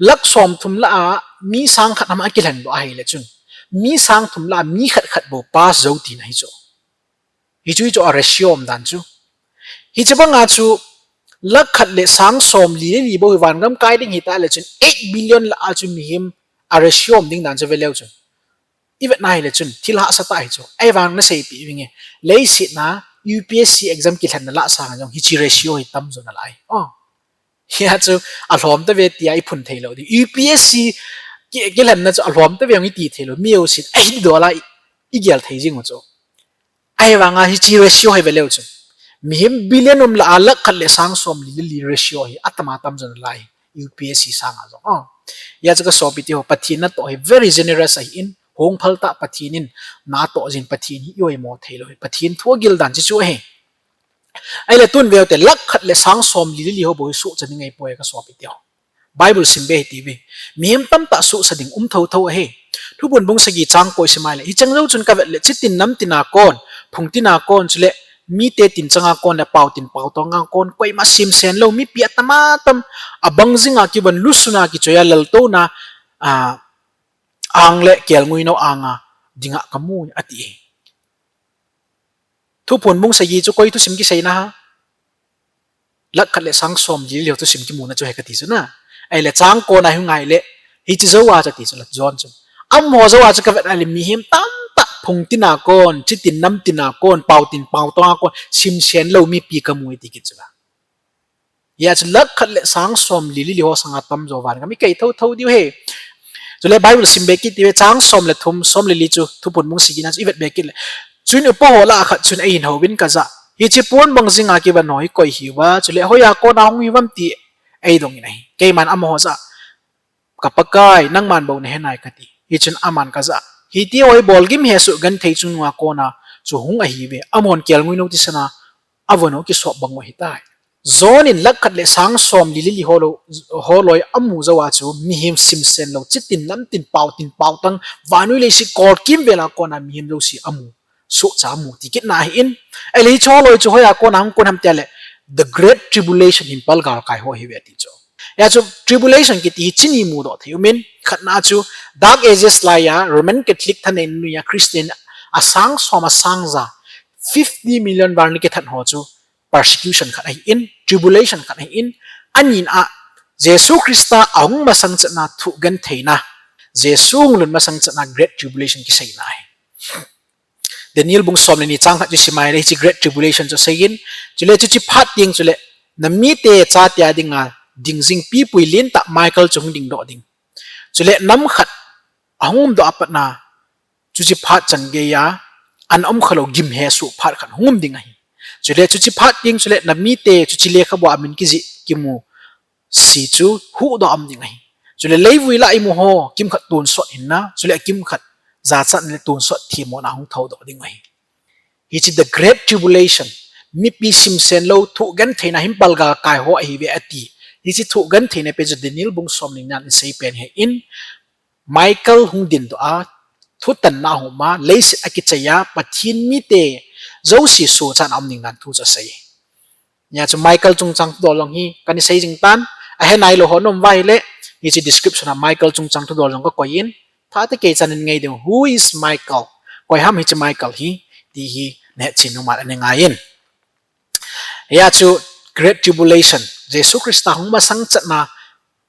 Lakh somthum lah a mi sang khat ham akilandoh ahile chun, mi sang thum lah a mi khat khat bou pass jou tina ahi chu. Hichu, hichu a ratio um dan chu. Hiche banga chu lakh khat le sang som li le li bou hi vangam kai ding hitahle chun eight billion lah a chu mihem a ratio um ding dan chu veleu chun. Ivetna hile chun thil hahsa tah ahi chu. Ahivang naseipeh vinge, leiset a U P S C exam kilhenna lah sanga jong hiche ratio hi tamjo nalai. Oh. Hia chu alhom tave tia iphun theilou ding. U P S C ki, kilhenna chu alhom tave jong iti theilou. Mi jousen ahi dola i, igel thei jing u chu. Ahivanga hiche ratio hi veleu chun, mihem billion um lah a lakh khat le sang som li le li ratio hi atama tamjo nalai, U P S C sanga jong. Oh. Hia chu kasopiteho, Pathen natoh hi very generous ahin, hongphal tah Pathen in, natoh jin Pathen hi ioimo theilou hi. Pathen thu agil dan chu chu ahi. Ahile tun veute, lakh khat le sang som li le li ho bou hi suhcha ding ahipoi kasopiteho. Bible simbe hitiuve. Mihem tamtah suhcha ding um thotho ahi. Thuphon bung sagi chang ko isim ahile, hicheng jou chun kavet le, chitin namtina kon, phungtina kon, chule mite tin changa kon le paotin paotonga kon, koima simsen lou mipi atama tam, abang jinga kivon, lusuna kichoiya, laltouna, a, ang le kelngoinou anga dinga kamu ati. Thuphon bung sagi chu koi thusim kiseina ham? Lakh khat le sang som li le li ho thusim kimuna chu ahi kati chu na. Ahile chang kona hung ahile, hiche jouva chu ati chu la John chu. Amaho jouva chu kavet ahile mihem tamtah phungtina kon, chitin namtina kon, paotin paotonga kon, simsen lou mipi kamu ati kit chu la. Hia chu lakh khat le sang som li le li ho sanga tamjo vangam ikai thotho diu ahi. Chule Bible simbe kit ive, chang som le thum, som le li chu Thuphon bung sigina chu ivetbe kit le. Chuin upa ho lah a khat chun eihin houvin, kajah, hiche pon bang jinga kivon ho hi koi hiuva, chule hoiya kona hung hiuvem ti eidongin ahi. Keiman amaho jah a, Ka Pakai, nangman bou nahe nai, kati. Hichun aman, kajah, hitiho hi bolgim hesoh genthei chungnunga kona chu hung ahiuve. Amahon kelngoinou thisana avon u kisop bang u ahitai. John in lakh khat le sang som li le li ho loi, ho loi amu jouva chu mihem simsen lou, chitin namtin, paotin paotang, vannoi leiset kol kimvela kona mihem jouse amu, suhcha amu ti kitna ahin. Ahile hiche ho loi chu hoiya kona hung kon ham tile, the great tribulation hin palgalkai ho ahiuve ati chu. Hia chu tribulation kiti hi chini mudoh thei umin, khatna chu Dark Ages laiya Roman Catholic thaneina noiya Christian asang som asang ja, fifty million val ana kithat ho chu persecution khat ahin, tribulation khat ahin, anina Jesu Christa ahung masang chetna thoh gentheina, Jesu hung lhun masang chetna great tribulation kiseina ahi. Daniel bung som le ni chang khat chu isim ahile hiche great tribulation chu aseiyin, chule chuche phat teng chule namite chatea dinga dingjing pipui lentah Michael chu hung dingdoh ding. Chule nam khat ahung umdoh apatna chuche phat changeiya ana umkhalou gim hesoh phat khat hung um ding ahi. Chule chuche phat teng chule namite chuche lekhabua amin kijih kimu se chu huhdoh a um ding ahi. Chule leivui lah a imu ho kimkhat tonsot hinna, chule akimkhat jachatna le tonsot themmona hung thoudoh ding ahi. Hiche the great tribulation, mipi simsen lou thoh gentheina hin palgalkai ho ahiuve ati. Hiche thu gentheina pen chu Daniel bung som le ni nan isei pen hi in, Michael hung dindoh a, thutanna hung um a, leiset akichai a, Pathen mite jouse sochatna um ding dan thu chu asei. Hia chu Michael chungchang thudol jong hi kana sei jing tan, ahe nailou ho nom uva ahile, hiche description a Michael chungchang thudol jong kakoi in, phatah kei chan in ngai ding, who is Michael? Koi ham hiche Michael hi, ti hi nahetchen nom a ana ngai in. Hia chu Great Tribulation, Jesu Christa hung masang chatna,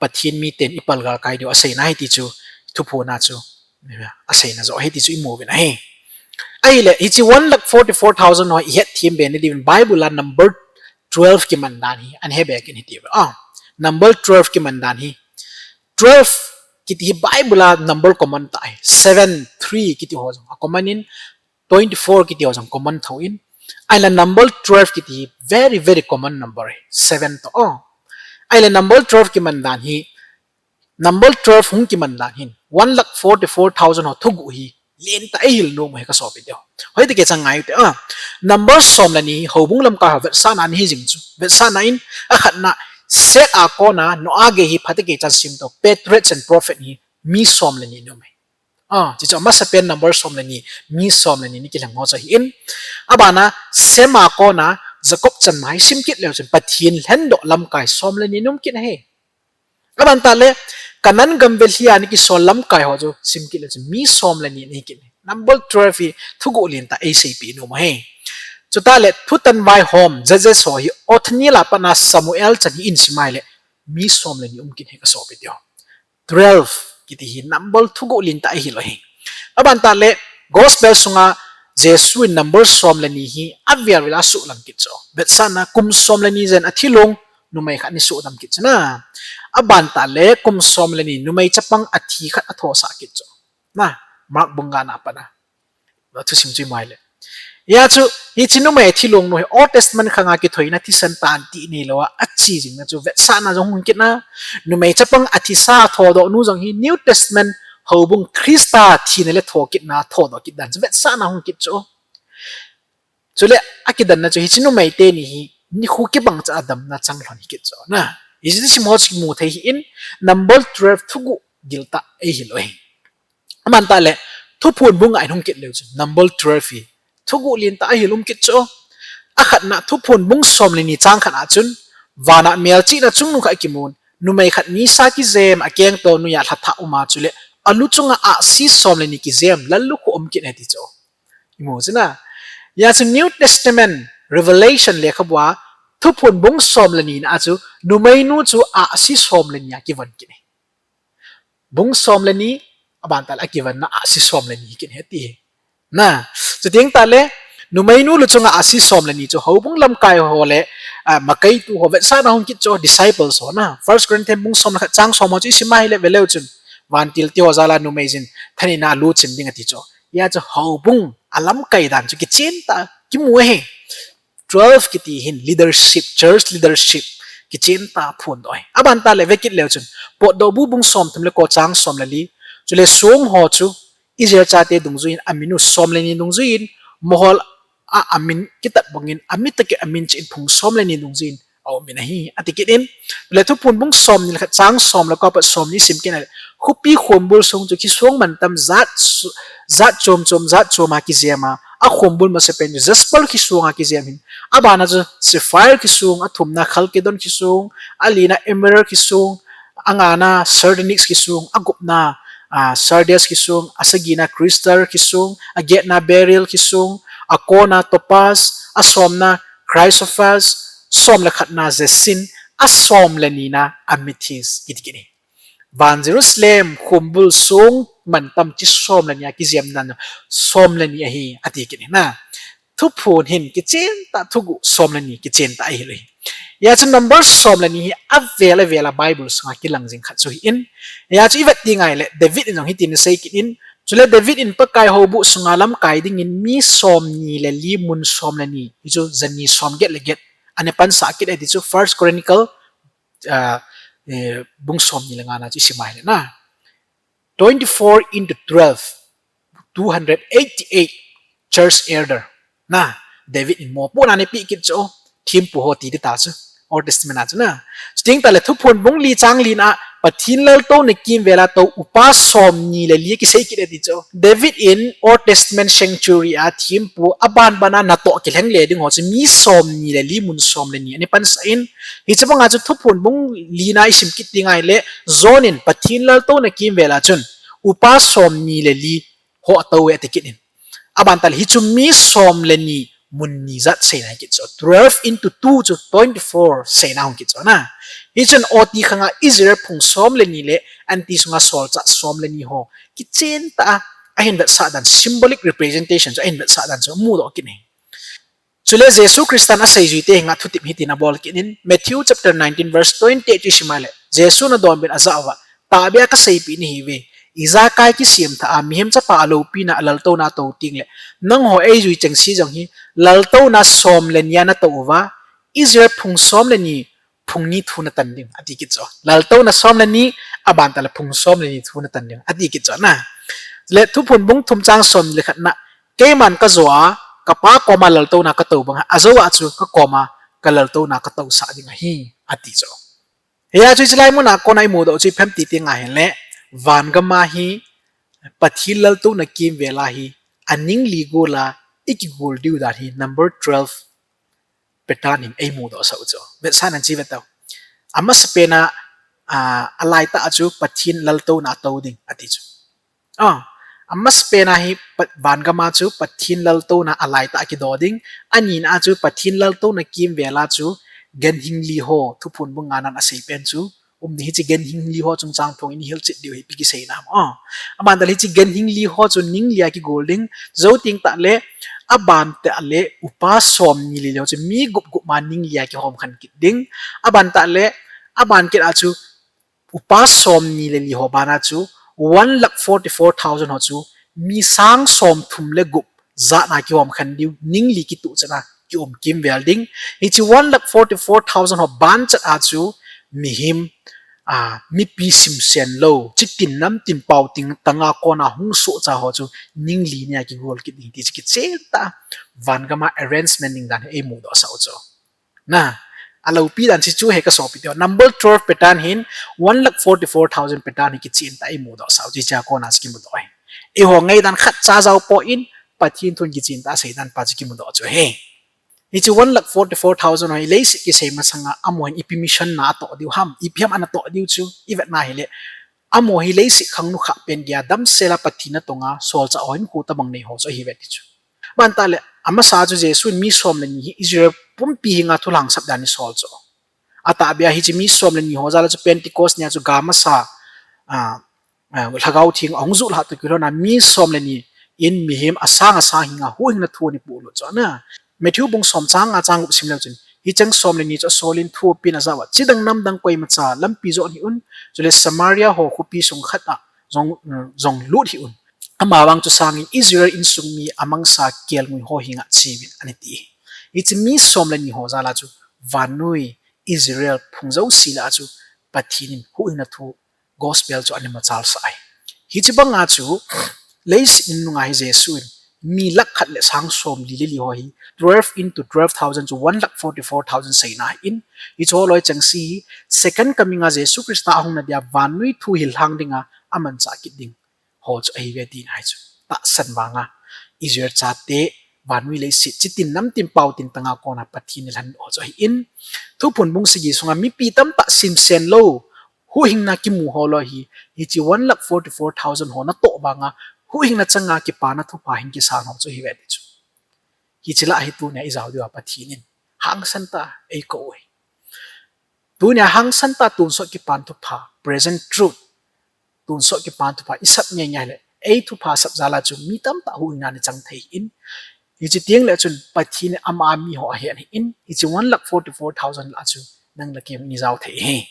Pathen miten ipalgal kai diu aseina ahi ti chu, thuphon a chu aseina joh ahi ti chu imu uvin ahi. Ahile, hiche one lakh forty-four thousand ho ihet them be nadiuvin Bible a number twelve kiman dan hi, ana he be kit in hiti uve. Ah, number twelve kiman dan hi. Twelve kiti hi Bible a number common tah ahi. Seven, three kiti ho jong a common in, twenty-four kiti ho jong common thou in. Ahile number twelve kiti hi very, very common number ahi. Seven toh. Oh. Ahile number twelve kiman dan hi, number twelve hung kiman dan hin, one lakh forty-four thousand ho thuguh hi lentah a eihil nom u ahi kasopi teho. Hoitah kei chan ngai u hite. Ah, number som le ni hi houbung lamkai ho vetsahna ahi jing chu. Vetsahna in, akhatna, Seth a kona Noah gei hi phatah kei chan simtoh, Patriarchs and Prophet hi mi som le ni ana um e. Ah, hiche chu amasapen number som le ni, mi som le ni ana kilheng ho chu ahi in. Abana, Shem a kona Jacob channa hi sim kit leu chun Pathen lhendoh lamkai som le ni ana um kit ahi. Aban tah le, Canaan gam velhi a ana kisol lamkai ho chu sim kit leu chun mi som le ni ana hi kit ahi. Number twelve hi thuguh lentah a eiseipeh nom u ahi. Chutah le, thutan vaihom, Judges ho hi Othniel a pat a Samuel chan hi isim a ahile, mi som le ni um kit ahi kasopi teho. Twelve kiti hi number thuguh lentah a eihil u ahi. Aban tah le, Gospel sunga Jesu in number som le ni hi avel vel a asuhlang kit chu. Vetsahna kum som le ni jen athilong numei khat ana sohdam kit chu na. Aban tah le, kum som le ni numei chapang athi khat athosah kit chu. Na, Mark bung nga na pat a. Thusim chu imu ahile. Hia chu, hiche numei athilong nu hi Old Testament khanga kithoina thisan tan ti neilou a, ache jing na chu vetsahna jong hung kit na. Numei chapang athisa thodoh nu jong hi New Testament houbung Christa thina le thokitna thodoh kit dan chu vetsahna hung kit chu. Chule akidanna chu hiche numei teni hi nikho kibang cha a damna chang lhon hi kit chu na. Hiche sim ho chu kimu thei hi in, number twelve thuguh giltah a eihil u ahi. Aban tah le, Thuphon bung nga in hung kit leu chun number twelve hi thuguh lentah a eihil um kit chu. Akhatna, Thuphon bung som le ni chang khat a chun, vana melchihna chungnung khat akimun, numei khat nisa kijem, akengto noiya lhathah um a, chule alu chunga ahsi som le ni kijem lallukhuh um kit ahi ti chu. Imu chu na. Hia chu New Testament Revelation lekhabu a Thuphon bung som le ni na a chu numeinu chu ahsi som le ni a kivon kit ahi. Bung som le ni, aban tah le akivanna ahsi som le ni kit ahi ti. Na, chuteng tah le, numeinu lu chunga ahsi som le ni chu houbung lamkai ho le, ah, makaitu ho vetsahna hung kit chu disciples ho na. First Corinthians bung som le khat chang som ho chu isim a ahile veleu chun, vantil ti ho jal a numei jin thaneina a luchim ding ati chu. Hia chu houbung alamkai dan chu kichen tah a kimu ahi. Twelve kiti hin leadership, church leadership kichen tah a phondoh ahi. Aban tah le vekit leu chun, Potdohbu bung somthum le ko chang som le li, chule song ho chu Israel chate dungjuiyin amin u som le ni dungjuiyin, mohol a amin kitat bangin, amit tah a amin cheh in phung som le ni dungjuiyin aumin ahi, ati kit in. Le Thuphon bung somni le khat chang som le ko apat somni sim kit in ahile, khopi khombul song chu kisong mantam jat su-, jat chom chom, jat chom a kijem a, akhombul masapen chu jasper kisong a kijem in, abana chu sapphire kisong, athumna chalcedon kisong, alina emerald kisong, angana sardonyx kisong, agupna, ah, sardius kisong, asagina crystal kisong, agetna beryl kisong, akona topaz, asomna chrysoprase, som le khatna jacinth, asom le nina amethyst, kiti kit in. Van Jerusalem khombul song mantam chu som le ni a kijem dan, som le ni ahi, ati kit in na. Thuphon hin kichen tah, thuguh som le ni kichen tah ahi lou hi. Hia chu number som le ni hi avel avel a Bible sunga kilang jing khat chu ahi in. Hia chu ivet ding ahile David in jong hitin asei kit in. Chule David in Pakai houbuh sunga lamkai dingin mi somni le li, mun som le ni, hichu jani somget le get ana pansah kit e ti chu First Chronicle, ah, eh, bung somni le nga na chu isim ahile na. Twenty-four into twelve, two hundred eighty-eight church elder na, David in mopohna ana pe kit chu, thempu ho ti ding tah chu. Old Testament a chu na. Chuting tale Thuphon bung li chang li na Pathen laltouna kimvel a tou upa som ni le li kisei kit e ti chu. David in Old Testament sanctuary a thempu aban ban a natoh kilheng le ding ho chu mi som ni le li mun som le ni ana pansah in. Hiche banga chu Thuphon bung li na isim kit ding ahile John in Pathen laltouna kimvel a chun upa som ni le li ho atou e ati kit in. Aban tale hichu mi som le ni mun ni jat seina kit chu. Twelve into two chu twenty-four seina hung kit chu na. Hichun oti khanga Israel phung som le ni le anti sunga solchah som le ni ho kichen tah a ahin vetsah dan symbolic representation chu ahin vetsah dan chu mudoh kit in. Chule Jesu Christan asei juite henga thutep hitin abol kit in Matthew chapter nineteen verse twenty-eight chu isim a le Jesun adonbut in ajah uva, tahbeh a kaseipeh nahiuve, ijakai kisem thah a mihem chapa aloupina a laltouna atou teng le nangho eijui chengse jong hi laltouna som le ni a natou uva Israel phung som le ni phung ni thu natan ding ati kit chu. Laltouna som le ni aban tale phung som le ni thu natan ding ati kit chu na. Le Thuphon bung thum chang som le khat na keiman kajo a kapa koma laltouna katou banga ajou a chu kakoma kalaltouna katousah ding ahi ati chu. Hia chu hiche lai muna kona imudoh chu ipi ham ti teng ahile van gam a hi Pathen laltouna kimvel a hi aningli gol a ikigol diu dan hi number twelve pattern hin eimudoh sah u chu. Vetsahnan chu ive tau. Amasapen a, a, alaitah a chu Pathen laltouna atou ding ati chu. A, amasapen a hi Pat-, van gam a chu Pathen laltouna alaitah a kido ding. Anina a chu Pathen laltouna kimvel a chu ganhing li ho, Thuphon bung nga nan asei pen chu um ding. Hiche ganhing li ho chungchang thu in ihilchet diu hi ipi kisei nam. A, aban tale hiche ganhing li ho chu ningli a kigol ding. Jou teng tale aban tale upa som ni le li ho chu mi gup gup ma ningli a kihom khen kit ding. Aban tale aban kit a chu upa som ni le li ho bana chu one lakh forty-four thousand ho chu mi sang som thum le gup jat na kihom khen diu ningli kituh chan a kium kimvel ding. Hiche one lakh forty-four thousand ho ban chat a chu mihem, a, mipi simsen lou, chitin namtin paotin tanga kona hung sohcha ho chu ningli nia kigol kit ding ti chu kichen tah a van gam a arrangement ding dan hi eimudoh sah u chu. Na, aloupi dan chu chu hi kasopi teu. Number twelve pattern hin one lakh forty-four thousand pattern hi kichen tah a eimudoh sah u chu hichea kona chu kimudoh hi. Eiho ngaidan khatcha jao poi in Pathen thun kichen tah a seidan pa chu kimudoh chu hi. Hiche one lakh forty-four thousand ho hi leiset kisei masanga amaho hin ipi mission na atoh diu ham, ipi ham ana toh diu chu ivet na hile. Amaho hi leiset khangnu khah pen geiya damsel a Pathen a tonga solchah ho hinkho tabang nei ho chu ahiuve ti chu. Aban tale amasa chu Jesun mi som le ni hi Israel pumpi henga thulhangsap dan in asol chu. Atahbeh a hiche mi som le ni ho jal a chu Pentecost nia chu gamasa, a, a, Lhagao Theng ahung juh lhah toh kilhon a mi som le ni in mihem asang asang henga huhhingna thu ana polut chu na. Matthew bung som chang nga chang gup sim leu chun, hicheng som le ni chu asol in thu apen ajah uva, chidang namdang koimacha lampi joh hih un, chule Samaria ho khopi sung khat a jong, jong lut hih un. Amavang chu sangin Israel insung mi amangsa kelngoi ho henga cheuvin ana ti. Hiche mi som le ni ho jal a chu vannoi Israel phung jouse lah a chu Pathen in huhhingna thu gospel chu ana machal sah ahi. Hiche banga chu leiset nunga hi Jesun mi lakh khat le sang som li le li ho hi twelve into twelve thousand chu one lakh forty-four thousand seina ahin, hiche ho loi chengse hi second coming a Jesu Christa ahung na dia vannoi thu hillhang dinga amanchah kit ding ho chu ahiuve tina hi chu. Tahsan vanga Israel chate vannoi leiset chitin namtin paotin tanga kona Pathen in alhan ho chu ahin, Thuphon bung sagi sunga mipi tamtah simsen lou huhhingna kimu ho loi hi, hiche one lakh forty-four thousand ho natoh vanga huhhingna changa kipana thupha hin kisan ho chu ahiuve ti chu. Hiche lah hi tunia ijao diuva Pathen in hangsan tah a eikou u ahi. Tunia hangsan tah a tonsot kipan thupha, present truth, tonsot kipan thupha isap ngeingei le, ei thupha sap jal a chu mi tamtah huhhingna ana chang thei in, hiche teng le chun Pathen in ama miho ahen ahin, hiche one lakh forty-four thousand lah a chu nang le kei in ijao thei ahi.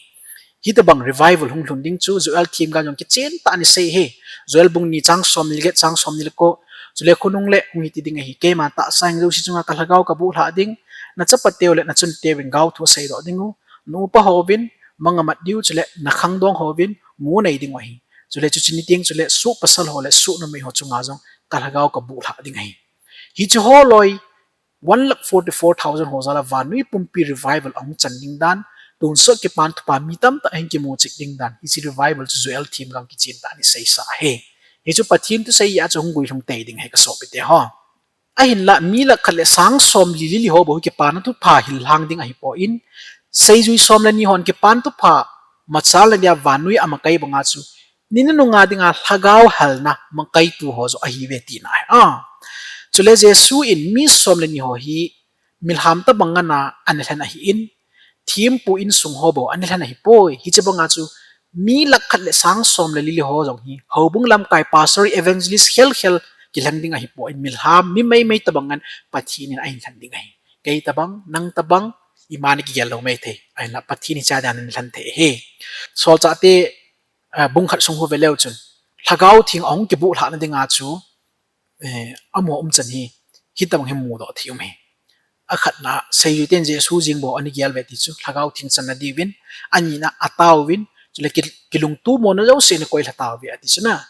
Hitobang revival hung lhun ding chu Joel themgao jong kichen tah in asei ahi. Joel bung ni chang som ni le get, chang som ni le ko, chule khonung le hung hiti ding ahi, keima tahsa hing jouse chunga kalhagao kabuh lhah ding, nachapateu le nachunteuvin gaothu aseidoh diu, naupa hovin mang amat diu, chule nakhangdong hovin mu anei diu ahi. Chule chuche ni teng chule soh pasal ho le soh numei ho chunga jong kalhagao kabuh lhah ding ahi. Hiche ho loi One lakh forty-four thousand ho jal a vannoi pumpi revival ahung chan ding dan, tonsot kipan thupha mi tamtah ahin kimu chik ding dan, hiche revival chu Joel themgao kichen tah a ana seisa ahi. Hichu Pathen thusei a chu hung guilhung tei ding ahi kasopite ho. Ahinlah mi lakh khat le sang som li li ho bou hi kipana thupha hil lhang ding ahipoi, seijui som le ni hon kipana thupha machalna dia vannoi a makai banga chu ni nunung a dinga lhagao helna makaitu ho joh ahiuve tina ahi. Chule Jesu in mi som le ni ho hi milham tobang ana ana lhen ahin, thempu insung ho bou ana lhen ahipoi. Hiche banga chu mi lakh khat le sang som le li li ho jong hi houbung lamkai, pastor, evangelist khel khel kilhen ding ahipoi, milham mi meimei tobang in Pathen in ahin lhen ding ahi. Kei tobang, nang tobang, ima ana kigel lou mei thei. Ahinlah Pathen hiche dan in lhen thei ahi. Solchahte bung khat sung hi veleu chun, Lhagao Theng ahung kibuh lhahna dinga chu amaho umchan hi hitobang hi mudoh thei um ahi. Akhatna, seijuiten Jesu jeng bou ana gel uve ti chu Lhagao Theng channa diuvin, anina ataovin, chule kilungtomona jouse ana koilha tauve ati chu na.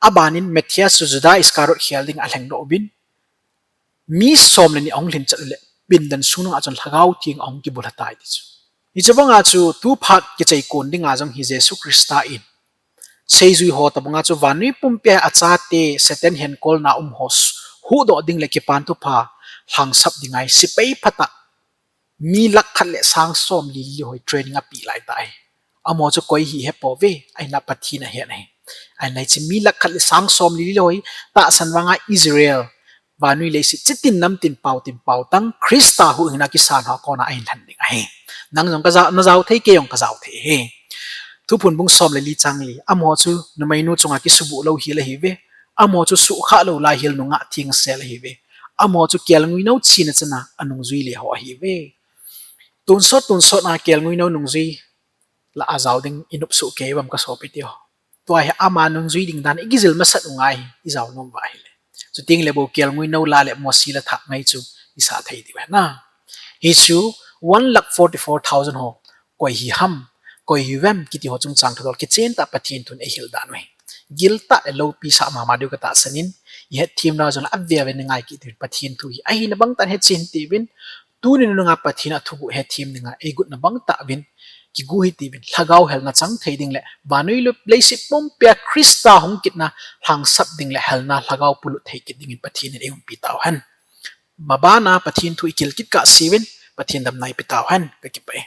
Abanin Matthias chu Juda Iscariot khel ding alhengdoh uvin, mi som le ni ahung lhin chat uleh pindan sung nunga chun Lhagao Theng ahung kibulha tai ti chu. Hiche banga chu tu phat kichai kon dinga jong hi Jesu Christa in seijui ho tobanga chu vannoi pumpia achate Satan henkolna um ho huhdoh ding le kipana thupha lhangsap dinga hi sepai phatah mi lakh khat le sang som li li ho hi training apeh laitah ahi. Amaho chu koi hi hepouve, ahinlah Pathen ahet ahi. Ahinlah hiche mi lakh khat le sang som li li ho hi tahsan vanga Israel, vannoi leiset chitin namtin paotin paotang Christa huhhingna kisan ho kona ahin lhen ding ahi. Nang jong najao thei, kei jong kajao thei ahi. Thuphon bung som le li chang li, amaho chu numeinu chunga kisubuh lou hel ahiuve. Amaho chu suhkhah lou laihel nungah thengsel ahiuve. Amaho chu kelnguinao china chana anungjui le ho ahiuve. Tonsot tonsot a kelnguinao nungjui lah a jao ding inopsuh kei uvam kasopite ho. Tua hi ama nungjui ding dan ikijil masat u ngai hi, ijao nom uva ahile. Chutengle bou kelnguinao la le Mosi la thah ngai chu isah thei diu ahi na. Hichu one lakh forty-four thousand ho koi hi ham, koi hiuvem kiti ho chungchang thudol kichen tah Pathen thun eihil dan u ahi. Giltah le loupi sah mama diu katahsan in, ihetthem nau jongle aveve nangai kit diuvin Pathen thu hi ahina bangtah in hechen hitiuvin, tuni nunga Pathen athuguh hethem dinga eigotna bangtah uvin kigu hitiuvin, lhagao helna chang thei ding le vannoi leiset pumpia Christa hung kitna lhangsap ding le helna lhagao polut thei kit dingin Pathen in eiumpi tauhen. Mabana Pathen thu ikil kit kahseuvin, Pathen damna ipe tauhen, kakipah e.